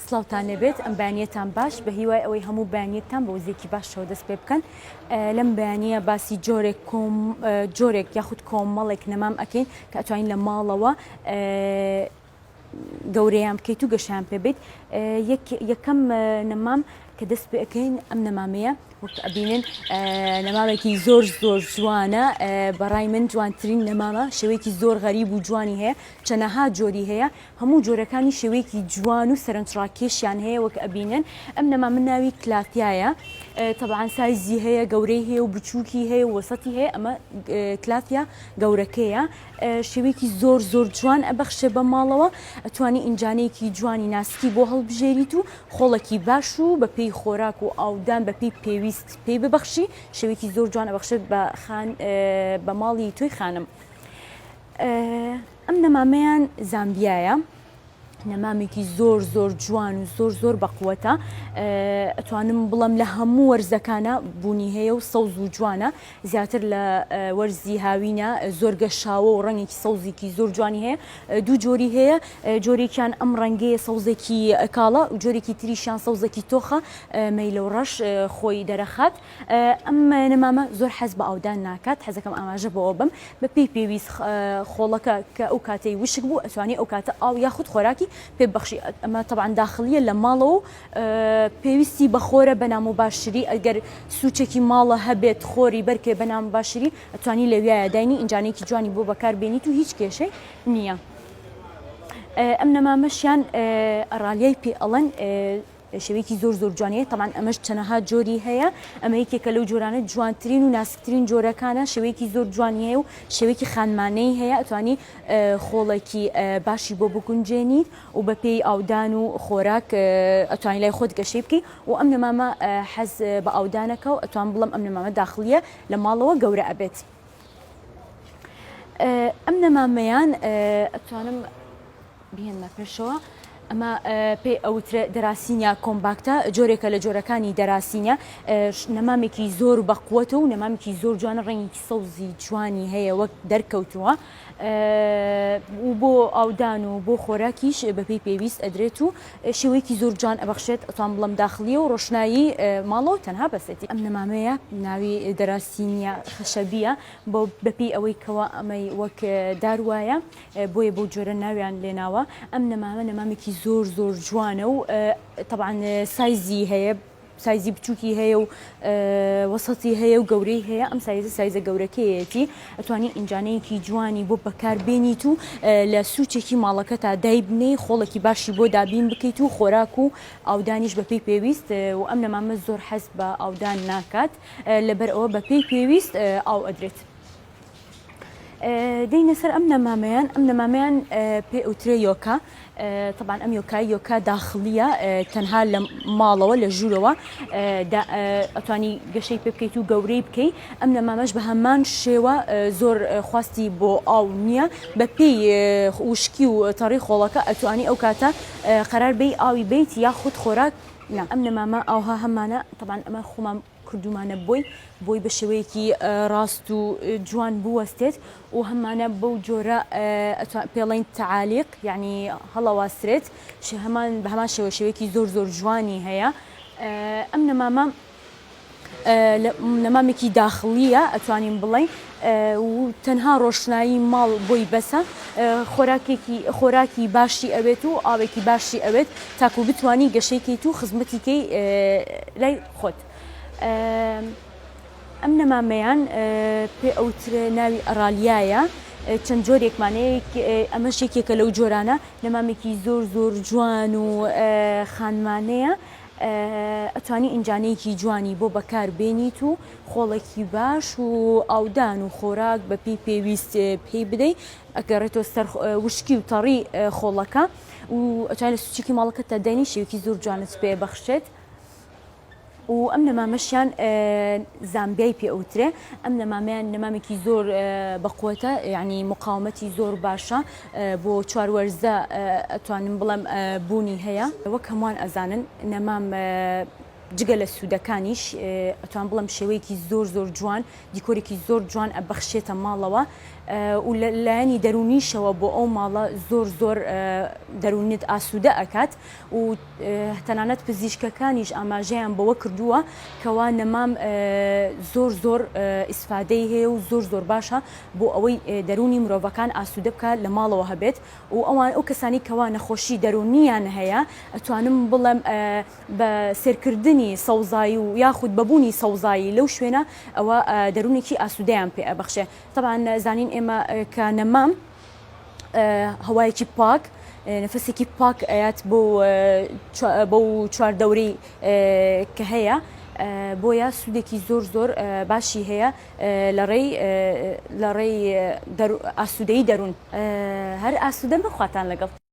سڵاوتان لێبێت ئەم بەیانیەتان باش بە هیوای ئەوەی هەموو بەیانیەکتان بە وزێکی باشەوە دەست پێ بکەن لەم بەیانیە باسی جۆرێک کۆم جۆرێک یاخود کۆمەڵێک نەمام ئەکەین کە ئەتوانین لە ماڵەوە گەورەیان بکەیت و گەشیان پێ بیت یەکەم نەمام کە دەست پێ ئەەکەین ئەم نەمامەیە وەک ئەبینن نەمامێکی زۆر زۆر جوانە بەڕای من جوانترین نەمامە شێوەیەکی زۆر غەریب و جوانی هەیە چەنەها جۆری هەیە هەموو جۆرەکانی شێوەیەکی جوان و سەرنجڕاکێشیان هەیە وەک ئەبینن ئەم نەمامە ناوی کلاتیایە تەبعەن سایزی هەیە گەورەی هەیە و بچووکی هەیە و وەسەتی هەیە ئەمە کلاتیا گەورەکەیە شێوەیەکی زۆر زۆر جوان ئەبەخشێ بە ماڵەوە ئەتوانی ئینجانەیەکی جوانی ناسکی بۆ هەڵبژێریت و خۆڵێکی باش و بەپێی خۆراک و ئاودان بەپێی پێویست پێی ببەخشی شێوەیەکی زۆر جوان ئەبەخشێت بە خان بە ماڵی تۆی خانم. ئەم نەمامەیان زامبیایە نەمامێکی زۆر زۆر جوان و زۆر زۆر بەقوەتە ئەتوانم بڵم لە هەموو وەرزەکانە بوونی هەیە و سەوز و جوانە زیاتر لە وەرزی هاوینە زۆر گەشاوە و ڕەنگێکی سەوزێکی زۆر جوانی هەیە دوو جۆری هەیە جۆرێکیان ئەم ڕەنگەیە سەوزێکی کاڵە و جۆرێکی تریشیان سەوزێکی تۆخە مەیلە و ڕەش خۆی دەرەخات ئەم نەمامە زۆر حەز بە ئاودان ناکات، حەزەکەم ئاماژە بەوە بەم بە پێی پێویست خۆڵەکە کە ئەو کاتەی وشک بوو ئەتوانی ئەو کاتە ئاو یاخود خۆراکی پێ ببەخشی ئەمە تەبعەن داخلیە لە ماڵەوە و پێویستی بە خۆرە بە ناموباشری ئەگەر سوچێکی ماڵە هەبێت خۆری بەرکێ بە ناموباشری ئەتوانی لەویایە داینی ئینجانێکی جوانی بۆ بەکار بێنیت و هیچ کێشەی نییە. ئەم نەمامەشیان ئەڕالیای پێ ئەڵەن شێوەیەکی زۆر زۆر جوانی هەیە تەبعەن ئەمەش چەنەها جۆری هەیە ئەمە یەکێکە لەو جۆرانە جوانترین و ناسکترین جۆرەکانە شێوەیەکی زۆر جوانی هەیە و شێوەیەکی خانمانەی هەیە ئەتوانی خۆڵێکی باشی بۆ بگونجێنیت و بەپێی ئاودان و خۆراک ئەتوانی لای خۆت گەشەی بکەی و ئەم نەمامە حەز بە ئاودانەکە و ئەتوان بڵم ئەم نەمامە داخلیە لە ماڵەوە گەورە ئەبێت. ئەم نەمامەیان ئەتوانم بهێنمە پێشەوە ئەمە پێی ئەوترێ دەراسینیا کۆمباکتە جۆرێکە لە جۆرەکانی دەراسینیا نەمامێکی زۆر بەقوەتە و نەمامێکی زۆر جوانە ڕەنگێکی سەوزی جوانی هەیە وەک دەرکەوتووە و بۆ ئاودان و بۆ خۆراکیش بەپێی پێویست ئەدرێت و شێوەیەکی زۆر جوان ئەبەخشێت ئەتوان بڵم داخلیە و ڕۆشنایی ماڵەوە تەنها بەسێتی ئەم نەمامەیە ناوی دەراسینیا خەشەبیە بۆ بەپێی ئەوەی کەوا ئەمەی وەک دار وایە بۆیە بەو جۆرە ناویان لێناوە ئەم نەمامە نەمامێکی زۆر زۆر جوانە و تەبعەن سایزی هەیە سایزی بچووکی هەیە و وەسەتی هەیە و گەورەی هەیە ئەم سایزە سایزە گەورەکەیەتی ئەتوانی ئینجانەیەکی جوانی بۆ بەکار بێنیت و لە سوچێکی ماڵەکەتا دایبنەی خۆڵێکی باشی بۆ دابین بکەیت و خۆراک و ئاودانیش بەپێی پێویست و ئەم نەمامە زۆر حەز بە ئاودان ناکات لەبەر ئەوە بەپێی پێویست ئاو ئەدرێت. دێینە سەر ئەم نەمامەیان ئەم نەمامەیان پێ ئەوترێ یۆکا تەبان ئەم یۆکا یۆکا داخلیە تەنها لە ماڵەوە لە ژوورەوە ئەتوانی گەشەی پێ بکەیت و گەورەی بکەی ئەم نەمامەش بە هەمان شێوە زۆر خواستی بۆ ئاو نییە بە پێی وشکی و تەڕی خۆڵەکە ئەتوانی ئەو کاتە قەرار بی ئاوی بیت یاخود خۆراک نا ئەم نەمامە ئاوها هەمانە تەبان ئەمە خۆمان کردومانە بۆی بۆی بە شێوەیەکی ڕاست و جوان بوەستێت و هەمانە بەو جۆرە پێڵین تەعالیق یعنی هەڵەواسرێت هەمان بە هەمان شێوە شێوەیەکی زۆر زۆر جوانی هەیە ئەم نەمامە نەمامێکی داخڵیە ئەتوانین بڵین و تەنها ڕۆشنایی ماڵ بۆی بەسە خۆراکێکی خۆراکی باشی ئەوێت و ئاوێکی باشی ئەوێت تاکو بتانی گەشەیکەیت و خزمەتیکەی لای خۆت. ئەم نەمامەیان پێ ئەوترێ ناوی ئەڕالیایە چەند جۆرێکمان هەیە ئەمەش یەکێکە لەو جۆرانە نەمامێکی زۆر زۆر جوان و خانمانەیە ئەتوانی ئینجانەیەکی جوانی بۆ بەکار بێنیت و خۆڵێکی باش و ئاودان و خۆراک بە پێی پێویست پێی بدەیت ئەگەڕێتەوە سەر وشکی و تەڕی خۆڵەکە و ئەتوانی لە سوچێکی ماڵەکەتدا داینی شێوەیەکی زۆر جوانت پێ بەخشێت. و ئەم نەمامەشیان زامبیای پێ ئەوترێ ئەم نەمامیان نەمامێکی زۆر بەقوەتە یعنی مقاومەتی زۆر باشە بۆ چوار وەرزە ئەتوانم بڵێم بوونی هەیە وەک هەمووان ئەزانن نەمام جگە لە سوودەکانیش ئەتوان بڵێم شێوەیەکی زۆر زۆر جوان دیکۆرێکی زۆر جوان ئەبەخشێتە ماڵەوە. و لە لایەنی دەروونیشەوە بۆ ئەو ماڵە زۆر زۆر دەروونت ئاسوودە ئەکات و تەنانەت پزیشکەکانیش ئاماژەیان بەوە کردووە کەوا نەمام زۆر زۆر ئیسفادەی هەیە و زۆر زۆر باشە بۆ ئەوەی دەروونی مرۆڤەکان ئاسوودە بکات لە ماڵەوە هەبێت و ئەوان ئەو کەسانی کەوا نەخۆشی دەروونیان هەیە ئەتوانم بڵێم بە سێرکردنی سەوزایی و یاخود بە بوونی سەوزایی لەو شوێنە ئەوە دەروونێکی ئاسوودەیان پێ ئەبەخشێ تەبعەن زانین ئێمە کە نەمام هەوایەکی پاک نەفەسێکی پاک ئەیات بۆ بەو چواردەورەی کە هەیە بۆیە سوودێکی زۆر زۆر باشی هەیە لە ڕێی لە ڕێی ئاسوودەی دەروون هەر ئاسوودە بخواتان لەگەڵ.